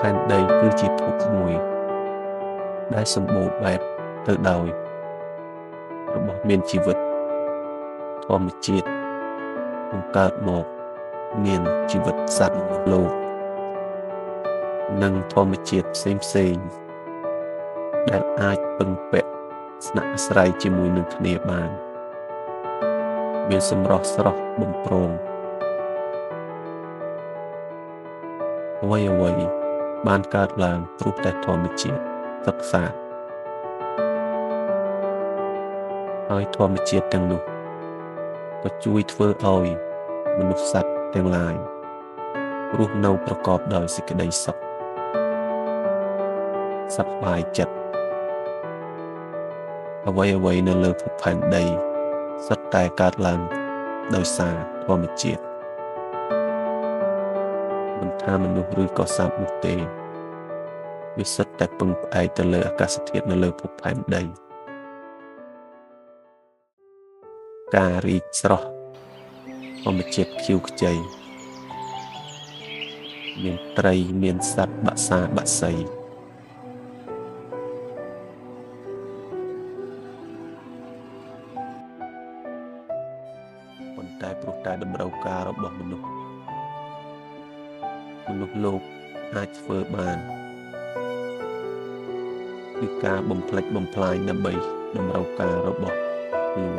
ផែនដីគឺជាភពមួយដែលសម្បូរបែបទៅដោយរបស់មានជីវិតធម្មជាតិបង្កើតមកមានជីវិតសត្វលោកនិងធម្មជាតិផ្សេងៗដែលអាចពឹងពាក់ស្នាក់អាស្រ័យជាមួយនឹងគ្នាបានមានសម្រស់ស្រស់បំព្រងអ្វីៗបានកើតឡើងព្រោះតែធម្មជាតិសិក្សាហើយធម្មជាតិទាំងនោះក៏ជួយធ្វើឲ្យមនុស្សសត្វទាំងឡាយរស់នៅប្រកបដោយសេចក្តីសុខសប្បាយចិត្តអ្វីៗនៅលើភពផែនដីសុទ្ធតែកើតឡើងដោយសារធម្មជាតិមិនថាមនុស្សឬក៏សត្វនោះទេវាសុទ្ធតែពឹងផ្អែកទៅលើអាកាសធាតុនៅលើភពផែនដីការរីកស្រស់ធម្មជាតិខៀវខ្ចីមានត្រីមានសត្វបក្សាបក្សីប៉ុន្តែព្រោះតែតម្រូវការរបស់មនុស្សលោកអាចធ្វើបានគឺការបំផ្លិចបំផ្លាញដើម្បីតម្រូវការរបស់ខ្លួន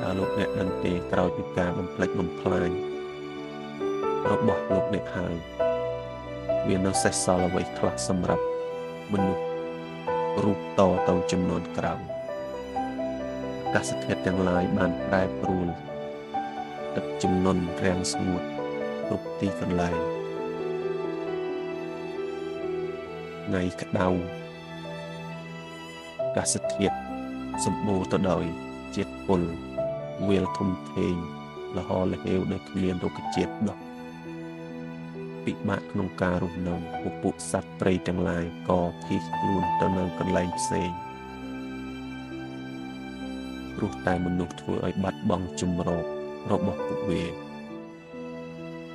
តើលោកអ្នកដឹងទេក្រោយពីការបំផ្លិចបំផ្លាញរបស់លោកអ្នកហើយវានៅសេសសល់អ្វីខ្លះសម្រាប់មនុស្សរូបតទៅចំនួនក្រោយអាកាសធាតុទាំងឡាយបានប្រែប្រួលទឹកជំនន់រាំងស្ងួតគ្រប់ទីកន្លែងថ្ងៃក្តៅអាកាសធាតុសម្បូរទៅដោយជាតិពុលវាលធំធេងលហលហេវដោយគ្មានរុក្ខជាតិដុះពិបាកក្នុងការរស់នៅពពួកសត្វព្រៃទាំងឡាយក៏ភៀសខ្លួនទៅនៅកន្លែងផ្សេងព្រោះតែមនុស្សធ្វើឲ្យបាត់បង់ជម្រករបស់ពួកវា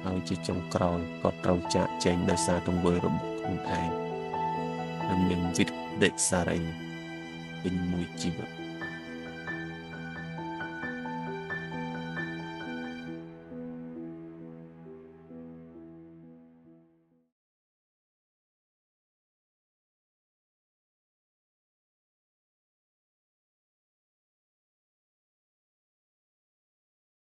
ហើយជាចុងក្រោយក៏ត្រូវចាកចែងដោយសារទង្វើរបស់ខ្លួនឯងនិងមានវិទ្យសារីពេញមួយជីវិត។